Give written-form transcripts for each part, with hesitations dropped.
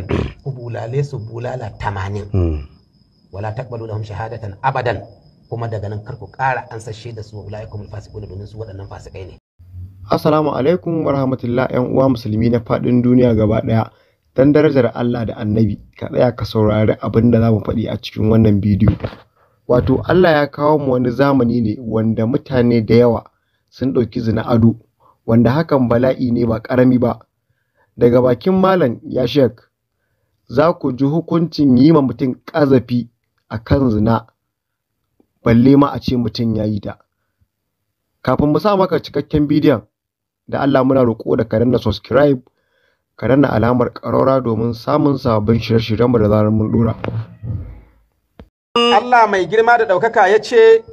jaldatan, ku bulale su bulala 80. Wala taqbalu lahum shahadatan abadan, kuma daga nan kar ku ƙara an sashe da su, ulaikumul fasiquna, domin su waɗannan fasikai ne. Assalamu alaikum wa rahmatullah, ƴan uwa musulmi na faɗin duniya gaba ɗaya. Dan darajar Allah da Annabi, ka tsaya ka saurari abin da za mu faɗi a cikin wannan bidiyo. Wato Allah ya kawo mu wani zamani ne wanda mutane da yawa sun ɗauki zina ado, wanda hakan bala'i ne ba ƙarami ba. Daga bakin Malam ya Shek, za ku ji hukuncin yi ma mutum ƙazafi a kan zina, balle ma a ce mutum ya yi ta. Kafin mu sa maka cikakken bidiyon, da Allah muna roƙo da ka danna subscribe, ka danna alamar ƙararrawa domin samun sabbin shirye-shiryenmu da zarar mun ɗora. Allah mai girma da ɗaukaka ya ce,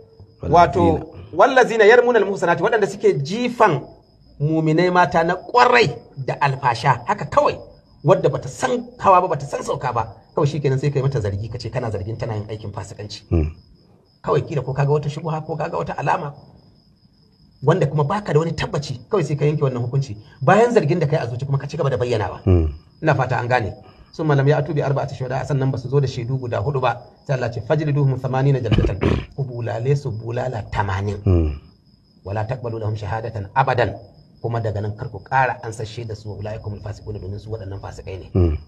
wato wallazina yarmuna almuhsanati, waɗanda suke jifan muminai mata na ƙwarai da alfasha haka kawai, wadda bata san hawa ba, bata san sauka ba, kawai shikenan sai kai mata zargi, kace kana zargin tana yin aikin fasikanci. Kawai kila ko kaga wata shubuha ko kaga wata alama wanda kuma baka da wani tabbaci, kawai sai ka yanke wannan hukunci bayan zargin da kai a zuci, kuma ka ci gaba da bayyanawa. Ina fata an gane. Sun malam ya atubi arba'ati shuhada, sannan ba su zo da shaidu guda hudu ba. Sai Allah ce fajliduhum 80 jaldatan, ku bulale su bulala 80. Wala taqbalu lahum shahadatan abadan, kuma daga nan kar ku ƙara an sashe da su, ulaikumul fasiquna, domin su waɗannan fasikai ne.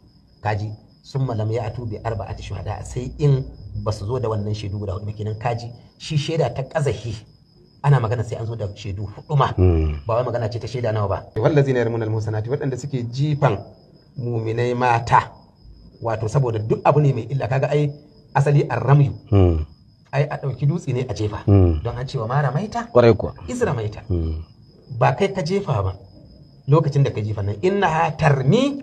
Kaji, sun malam ya atubi arba'ati shuhada, sai in ba su zo da wannan shaidu guda hudu ba kenan. Kaji, shi shaida ta kazahi ana magana sai an zo da shaidu hudu ma, ba wai magana ce ta shaida nawa ba. Wallazina yarmuna almuhsanati, waɗanda suke jifan muminai mata, wato saboda duk abu ne mai illa. Kaga ai asali arramyu, ai a ɗauki dutse ne a jefa, don an cewa ma ramaita kwarai kuwa isra maita, ba kai ka jefa ba lokacin da ka jefa nan, innaha tarmi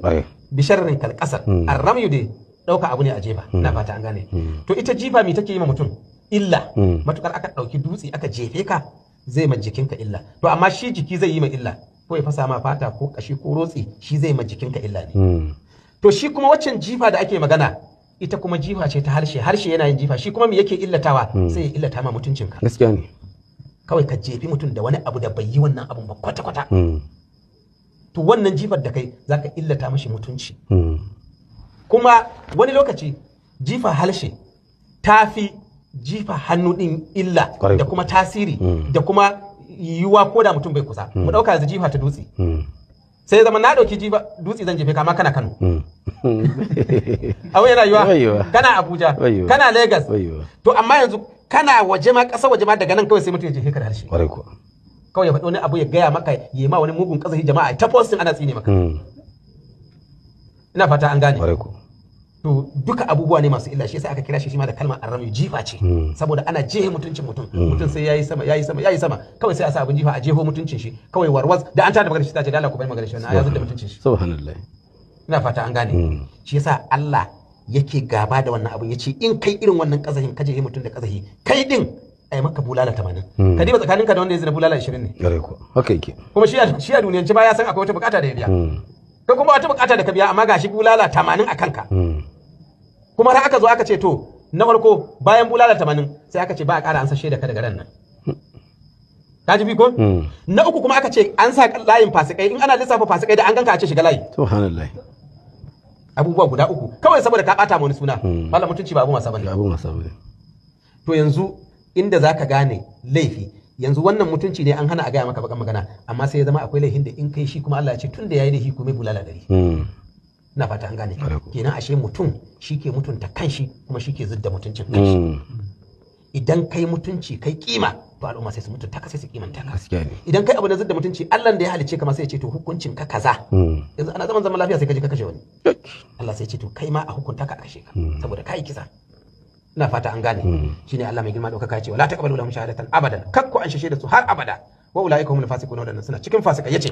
bi sharrin kal qasar. Arramyu dai ɗauka abu ne a jefa. Ina fata an gane. To ita jifa mi take yi ma mutum illa? Matukar aka ɗauki dutse aka jefe ka, zai ma jikinka illa. To amma shi jiki zai yi ma illa, ko ya fasa ma fata ko kashi ko rotsi, shi zai ma jikinka illa ne. To shi kuma waccan jifa da ake magana, ita kuma jifa ce ta harshe. Harshe yana yin jifa, shi kuma me yake illatawa? Sai ya illata ma mutuncinka. Gaskiya ne. Kawai ka jefi mutum da wani abu da bai yi wannan abun ba kwata kwata, to wannan jifar da kai zaka illata mashi mutunci. Kuma wani lokaci jifa harshe ta fi jifa hannu din illa da kuma tasiri da kuma yiwuwa ko da mutum bai kusa. Mu dauka yanzu jifa ta dutse, sai zama na dauki jifa dutse zan jefe ka, amma kana Kano, abu yana yiwa kana Abuja, kana Lagos, to amma yanzu kana waje ma, ƙasa waje ma, daga nan kawai sai mutum ya jefe ka da harshe. Kawai ya faɗi wani abu ya gaya maka, ya ma wani mugun ƙazafi, jama'a ta posting ana tsine maka. Ina fata an gane. To duka abubuwa ne masu illa, shi yasa aka kira shi ma da kalmar arrami, jifa ce, saboda ana jehe mutuncin mutum. Mutum sai yayi sama, yayi sama, yayi sama, kawai sai a sa abin jifa a jeho mutuncin shi kawai warwas. Da an tada magana shi ta ce da Allah ku bar magana shi, wannan ya zudda mutuncin shi. Subhanallah. Ina fata an gane. Shi yasa Allah yake gaba da wannan abin, yace in kai irin wannan kazahin, ka jehe mutum da kazahi, kai din ai maka bulala 80. Ka diba tsakaninka da wanda ya zina bulala 20 ne. Gare ku haka yake. Kuma shi a duniyance ba ya san akwai wata bukata da ya biya. Kai kuma wata bukata da ka biya, amma gashi bulala 80 a kanka. Kuma har aka zo aka ce to na farko bayan bulala 80 sai aka ce ba a ƙara an sashe da ka daga ran nan. Ka ji bi ko? Na uku kuma aka ce an sa layin fasikai, in ana lissafa fasikai da an ganka a ce shiga layi. Subhanallah. Abubuwa guda uku kawai saboda ka bata ma wani suna. Mallam, mutunci ba abu wasa bane. Abu wasa bane. To yanzu inda zaka gane laifi, yanzu wannan mutunci ne an hana a gaya maka bakan magana, amma sai ya zama akwai laifin da in kai shi kuma Allah ya ce tun da yayi laifi kuma bulala 100. Ina fata an gane. Kenan ashe mutum shi ke mutunta kanshi kuma shi ke zudda mutuncin kanshi. Idan kai mutunci kai kima, to al'umma sai su mutunta ka, sai su kimanta ka. Idan kai abu na zudda mutunci, Allah da ya halice ka ma sai ya ce to hukuncin ka kaza. Yanzu ana zaman zaman lafiya sai ka je ka kashe wani, Allah sai ya ce to kai ma a hukunta ka a kashe ka saboda kai kisa. Ina fata an gane. Shine Allah mai girma ɗaukaka ce wala taqbalu lahum shahadatan abadan, kakku an shashe da su har abada, wa ulaika humul fasiquna, wadannan suna cikin fasikai. Yace